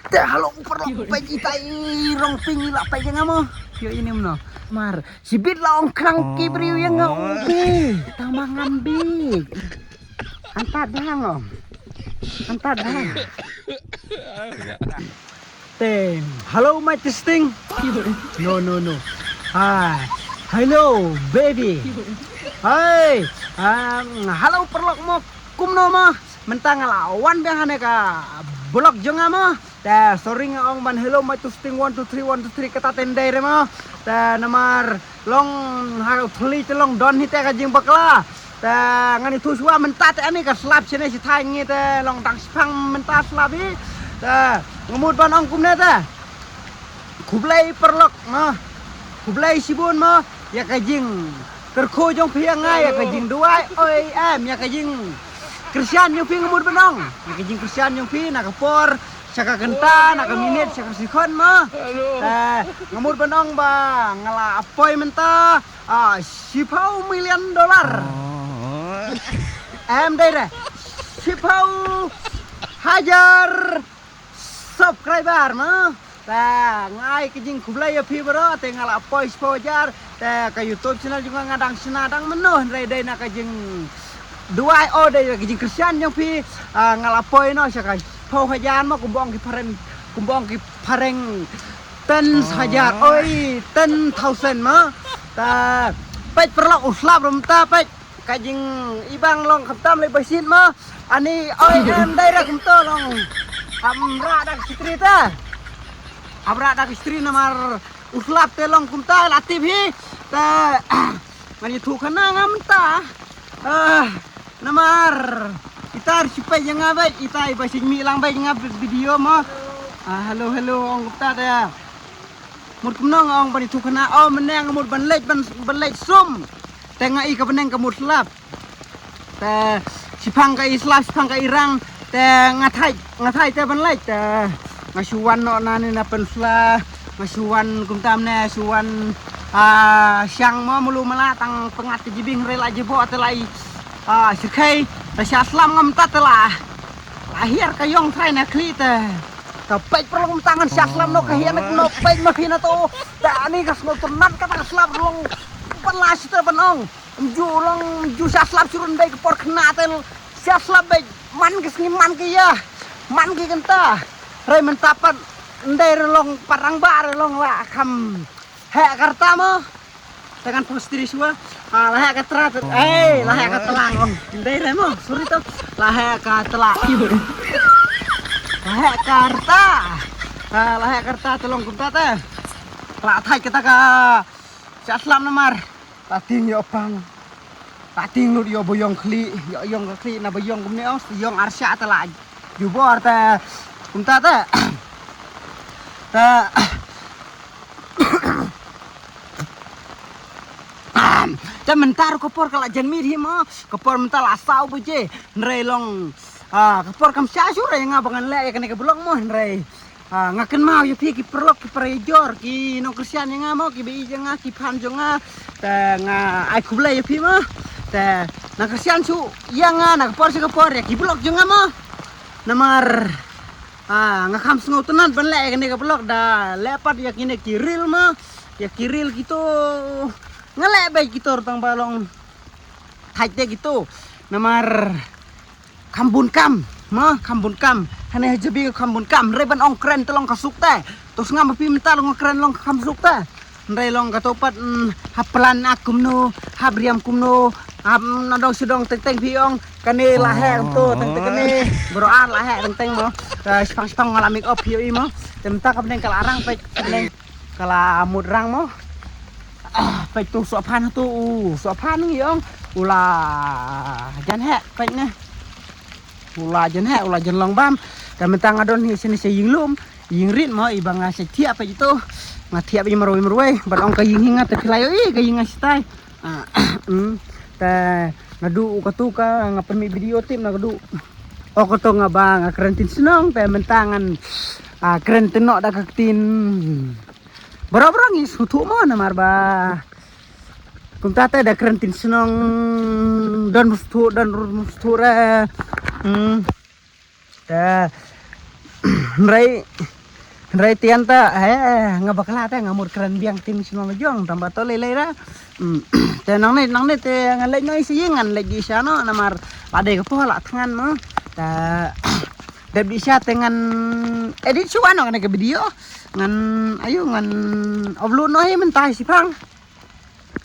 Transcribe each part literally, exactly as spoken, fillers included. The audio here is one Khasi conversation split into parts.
Te halo u paralok, peit ita i rong pink i la peit ïa nga mo. Ïoh ine mo. Mar shibit la ong khnang ki briew ïa nga, u bi. Tang ma ngam bi. Antad bha ngom. Antad bha. Te, hello, mic testing. No, no, no. Hi. Hello, baby. Hi. Um, hello, paralok mo. Kumno mo? Mynta nga la wan biang ha kane ka vlog jong nga mo. Te sorry nga ong ban hello, mic testing, one two three, one two three, kata te ym dei re mo. Te namar long ha u thylli te long don hi te ka jingbakla. Te ngan ïathuh shuwa mynta te ani ka slap shane shi thaiñ ngi te long dang shipang mynta slap hi. Te nga mut ban ong kumne te. Khublei paralok mo. Khublei shibun mo. Ïa ka jingkyrkhu jong phi ïa nga, ïa ka jingduwai, oi em, ïa ka jingkyrshan jong phi nga mut ban ong. Ïa ka jingkyrshan jong phi na ka por sha ka kynta, na ka minit sha ka second mo. Te nga mut ban ong ba nga la poi mynta, ah, shiphew million dollar. Em dei re. Shiphew hajar subscriber mo. Te nga ai ka jingkhublei ïa phi baroh, te nga la poi shiphew hajar. Te ka YouTube channel jong nga nga dang shna dang mynno, hynrei dei na ka jingduwai, o dei na ka jingkyrshan jong phi. Ah, nga la poi noh sha ka shiphew hajar mo, kumba ong ki phareng, kumba ong ki phareng, ten hajar, oi, ten thousand mo. Te peit paralok, u slap ruh mynta peit. Ka jingibang long khamtam lei ba shin mo. Ani, oi, em dei re kumto long. Hamra da ka stri te. Hamra da ka stri namar u slap te long kumta la tip hi. Te ngan ïathuh khana nga mynta. Ah, namar ita ruh shu peit ïa nga beit, ita i ba shin mih lang beit ïa nga video mo. Ah, hello, hello, ong kumta te. Mut kumno nga ong ban ïathuh khana, o mynne nga mut ban leit, ban, ban leit sum. Te nga i ka bneng ka mut slap. Te shipang ka i slap, shipang ka i rang. Te nga thait, nga thait te ban leit. Te nga shu wan noh na ne na pynsla. Nga shu wan kumta mynne, shu wan, ah, shang mo mulu mala tang pyngngad ka jibing re la jiboh te la i, ah, shirkhei. Te sha slap nga mynta te la. La hiar ka ïong trai na khlieh te. Te peit paralok mynta ngan sha slap noh ka hiar na noh peit ma phi na to. Te ani ka sngewtynnat kata ka slap long. Ban la shi te ban ong. Ym ju long ym ju sha slap shuh ruh, ym dei ka por khynnah te sha slap beit man ki sngi man ki ïa. Man ki kynta. Hynrei mynta pat ym dei re long pat rangbah re long la kham heh ka rta mo. Te ngan post diri shuwa. Ah, la heh ka tra te. Eh, la heh ka tlang ong. Ym dei re mo. Sorry to. La heh ka tlang. La heh ka rta. Ah, la heh ka rta te long kumta te. La thait kata ka sha slap namar. La tieng ïoh pang. La tieng lut ïoh ba ïong khlieh, ïoh ïong ka khlieh na ba ïong kumne ong, ïong arshah te la. Jubor te kumta te. Te. Te mynta ruh ka por ka la jan miet hi mo, ka por mynta la saw baje, hynrei long, ah, ka por kam shah shuh re nga ba ngan leh ïa kane ka vlog mo hynrei. Ah, nga kynmaw ïa phi ki paralok ki para jor, ki nongkyrshan ïa nga mo, ki ba ïeit ïa nga, ki fan jong nga. Te nga ai khublei ïa phi mo. Te nang kyrshan shuh ïa nga na ka por sha ka por ïa ki vlog jong nga mo. Namar, ah, nga kham sngewtynnat ban leh ïa kane ka vlog da leh pat ïa kine ki reel mo. Ïa ki reel kito nga leh beit kito tang ba long thait te kito. Namar kham bun kam, ma, kham bun kam. Hane ha jabi kham bun kam. Hynrei ban ong kren te long ka suk te. To sngap ma phi mynta long kren long kham suk te. Hynrei long kato pat, mm, hap plan ak kumno, hap riam kumno, hap, mm, nadong sdang teng teng phi ong. Kane la heh to teng teng kane. Bro ar la heh teng teng mo. Ka shipang shipang nga la make up phi ïohi mo. Te mynta ka bneng ka la rang peit ka bneng. Ka la mut rang mo. Ah, peit tu soh phan tu, u soh phan ngi ong. U la jan heh peit ne. U la jan heh, u la jan long bam. Te mynta nga don hi shane sha ïing lum, ïing rit mo, i ba nga sa thiah peit tu. Nga thiah peit marwei marwei, ban ong ka ïing hi nga te phi la ïohi ka ïing nga shatai. Ah, mm. Te naduh katu ka nga pynmih video tip naduh. O kato nga ba nga kren tin shnong te mynta ngan, ah, kren tin noh da ka ktien. Baroh baroh ngi sngewthuh mo namar ba kumta te da kren tin shnong don sngewthuh don sngewthuh re. Hmm. Te hynrei Hynrei tian ta, eh, nga bakla te, nga mut kren biang ktien shnong la jong, tang ba to lei lei ra. Hmm, te nang ne, nang ne te ngan leit noh ïa shi ïing, ngan leit ïa sha noh, namar la dei ka por la thngan mo. Te dep dih sha te ngan edit shuwa noh kane ka video. Ngan, ayu, ngan upload noh hi mynta shiphang.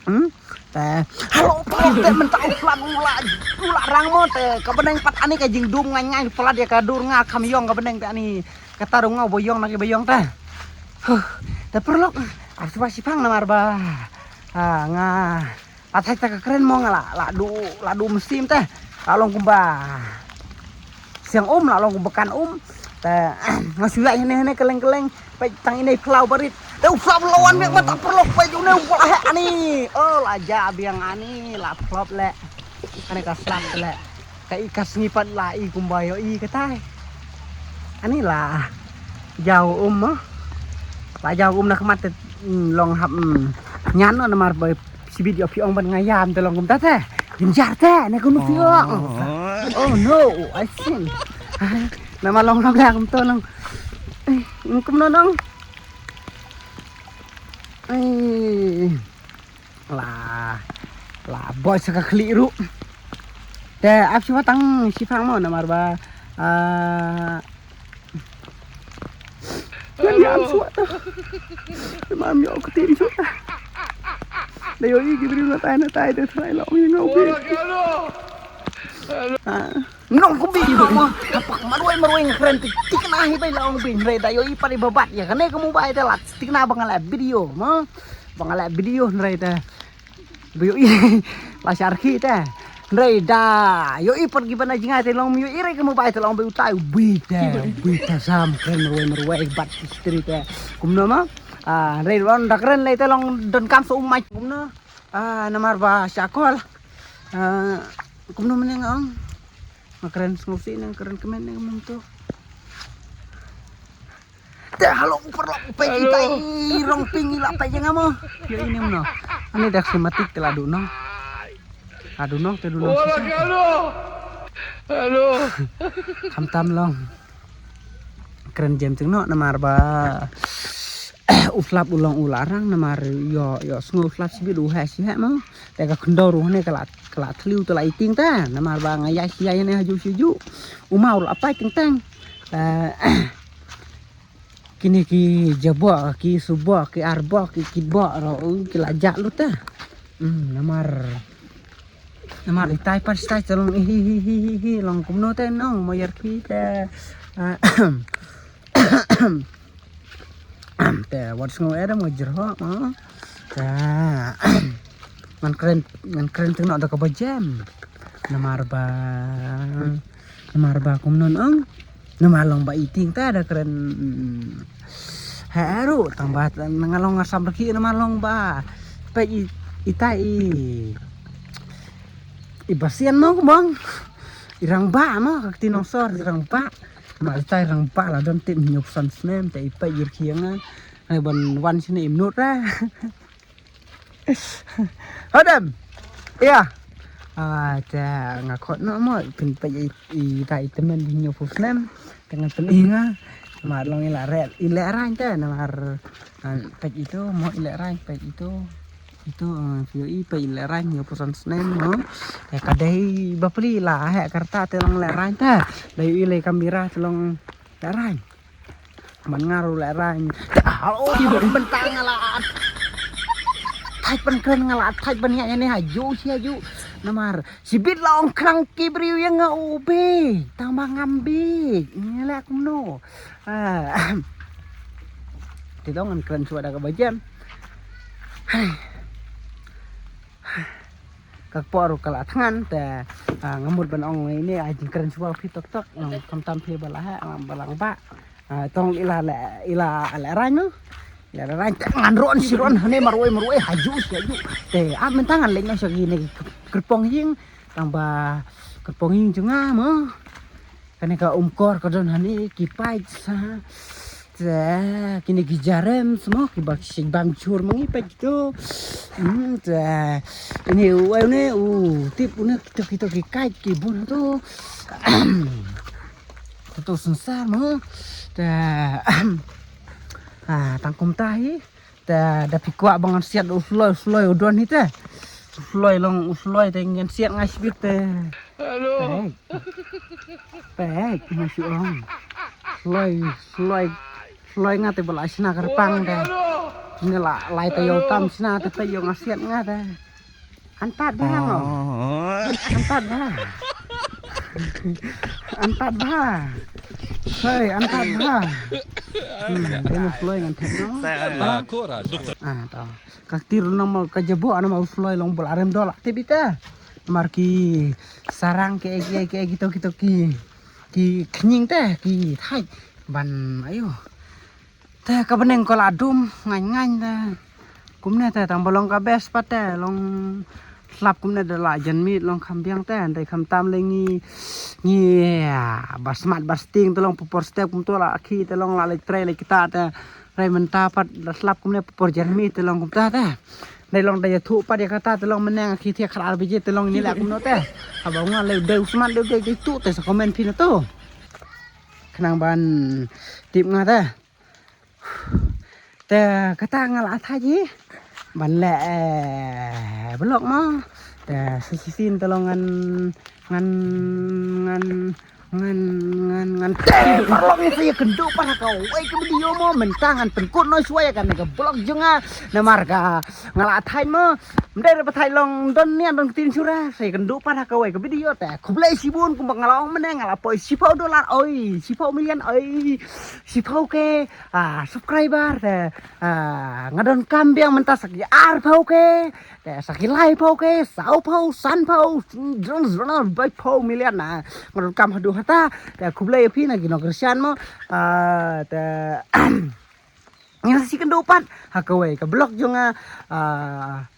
Hmm? Te, halo, pynlong te mynta u plat u la, u la rang mo te, ka bneng pat ani ka jingdum ngai ngai plat ïa ka dur nga kham ïong ka bneng te ani kata ru nga ba ïong na ki ba ïong te. Huh, te pynlong, ar shuwa shiphang namar ba, ah, nga, athai ta ka kren mo nga la, la du, la du mynsiem te, la long kumba. Siang um la long kumba kan um. Te nga shu ïaid hane hane kylleng kylleng. Peit tang ine phyllaw barit. Te u phyllaw lawan mek mata pynlong peit une u phyllaw he ani. Oh la ja biang ani la phlop le. Ani ka slap le. Ka i ka sngi pat la i kumba ïohi katai. Ani la jaw um mo. La jaw um na khmat te, mm, long hap, mm, ñian noh namar ba shibit ïoh phi ong ban nga ïam te long kumta te. Jynjar te ne kunu phi ong. Oh no, I see. Namar long long long kumto long. Eh, kumno nong. Eh. La, la boi sa ka khlieh ruh. Te ap shuwa tang shiphang mo namar ba, ah, ngan ïam shuwa ta. Te mam ïoh ktien shuwa ta. Da ïohi ki briew na tai na tai te trai la ong ïa nga u bit. Ah. Nong kumbi nong mo. Hapak marwei marwei nga kren tik tik na hi bai la ong bit hynrei da ïohi pat i ba bat ïa kane ka mobile te la tik na ba nga la video mo. Ba nga la video hynrei te. Ba ïohi la sharki te. Hynrei da ïohi pat ki ba na jingai te long ïohi rei ka mobile te long ba utai ubi te. Ubi te sam kren marwei marwei bat history te. Kumno mo. Ah, hynrei ron da kren lei te long don kam so umai kumno. Ah, namar ba shakol. Ah, kumno mene nga ong. Nga kren sngewsih ne nga kren kmen ne nga mynta. Te halo u paralok u peit ita i rong ping i la peit ïa nga mo. Ïa ini mno. Ani dak sematik te la duh noh. La duh noh te duh noh. Halo. Halo. Khamtam long. Kren jem jingnoh namar ba u slap u long u la rang namar ïoh ïoh sngew u slap shibit u heh shi heh mo. Te ka khyndew ruh ne ka la ka la thliew te la iting te namar ba nga ïaid shi ïaid ne hajuh shi hajuh. U maw la pait teng teng. Te kine ki jaboh ki suboh ki arboh ki kitboh ro ki la jah lut te. Hmm, namar namar itai pat itai te long hi hi hi hi hi long kumno te nong mo ïar ki te. Te wat sngew eh da mo jyrhoh mo. Te ngan kren ngan kren teng noh da kaba jem. Namar ba namar ba kumno nong. Namar long ba iting ta da kren. He eru tang ba nga long nga sam rki namar long ba. Peit itai i i basian mo kumong. I rang ba mo ka kti nongsor i rang ba. Ma itai rang ba la don tip hynñiew phew san snem te i peit i rkhie nga. Ngai ban wan shine i mnut ra. Hodem. Ïa. Ah, te nga khot noh mo phin peit i itai i tymmen hynñiew phew snem. Te nga pyn i nga. Ma long i la re i le rang te namar peit itu mo i le rang peit itu. Itu, eh, phi ïohi peit i lehrain ïa phew san snem mo. Te ka dei bapli la heh ka rta te long lehrain te. Da ïohi lei kamera te long lehrain. Man nga ruh lehrain. Te halo ki bentang nga la. Thait ban kren nga la thait ban ïa ne hajuh shi hajuh. Namar shibit la ong khrang ki briew ïa nga u beit. Tang ba ngam beit. Ngi leh kumno. Ah. Te dong ngan kren shuwa da kaba jem. Hai. Ka por ka la thngan te, ah, nga mut ban ong ine ai jingkren shuwa phi tok tok, nang khamtam phi ba la ha, ba lang ba. Ah, tong ila le, ila le rang no. Ila le rang te ngan ron shi ron hane marwei marwei hajuh shi hajuh. Te, ah, mynta ngan leit na sha kine kyrpong ïing, tang ba kyrpong ïing jong nga mo. Kane ka umkor ka don hani ki pait sa. Te kine ki jarem semua ki bak sing bam chur mangi pait tu. Hmm, te ini u ne u tip u ne kita kita ki kait ki bun tu. Tu tu sensar mo. Te Ah, tang kumta hi. Te da phi kwah ba ngan siat u sloi, u sloi u don hi te. U sloi long, u sloi te ngan siat nga shibit te. Hello. Pek, pek, nga shu ong. Sloi, sloi, sloi nga te ba la shna kyrpang te. Ni la lai te yow tam shna te pek yow nga siat nga te. Antat bha ngo. Antat bha. Antat bha. Hei, antat bha. Hmm, dei ma sloi ngan thep no. Ah, to. Ka tir na ma ka jabo ana ma u sloi long bol arem dol te bita. Mar ki sarang ke ke ke ki to ki to ki ki khnying te ki thai ban ayo. Te ka bneng ko la dum ngain ngain te. Kumne te tang ba long ka best pat te long slap kumne te la jan mit long kham biang te, te kham tam le ngi ngi ba smat ba sting te long por step kum to la khi te long la le tre le kita te. Re mynta pat la slap kumne por jan mit te long kumta te. Dei long da ya thu pat ya kata te long meneng khi thiak khar ar biji te long ni la kumno te. Haba nga le dei smat dei dei tu te sa comment phi na tu. Khnang ban tip nga te. Te kata nga la thaji ban le eh, blog mo. Te si si sin te long ngan ngan ngan ngan ngan ngan te parlok ni sa ya kynduh pat ha kawei ka video mo mynta ngan pynkut no shwa ya kane ka blog jong nga namar ka nga la thait mo. Mdei re pathai long don nian don ktin shura sa ya kynduh pat ha kawei ka video te khublei shibun kumba nga la ong mne nga la poi shiphew dollar oi shiphew million oi shiphew ke ah subscriber te ah nga don kam biang mynta sa ki arphew ke te sa ki laiphew ke sawphew sanphew jon jon baiphew million na nga don kam haduh hata te khublei phi na ki nongkyrshan mo ah te nga sa shi kynduh pat ha kawei ka blog jong nga ah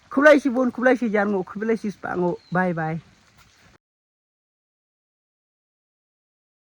khublei shibun khublei shijan ngo khublei shispah ngo bye bye.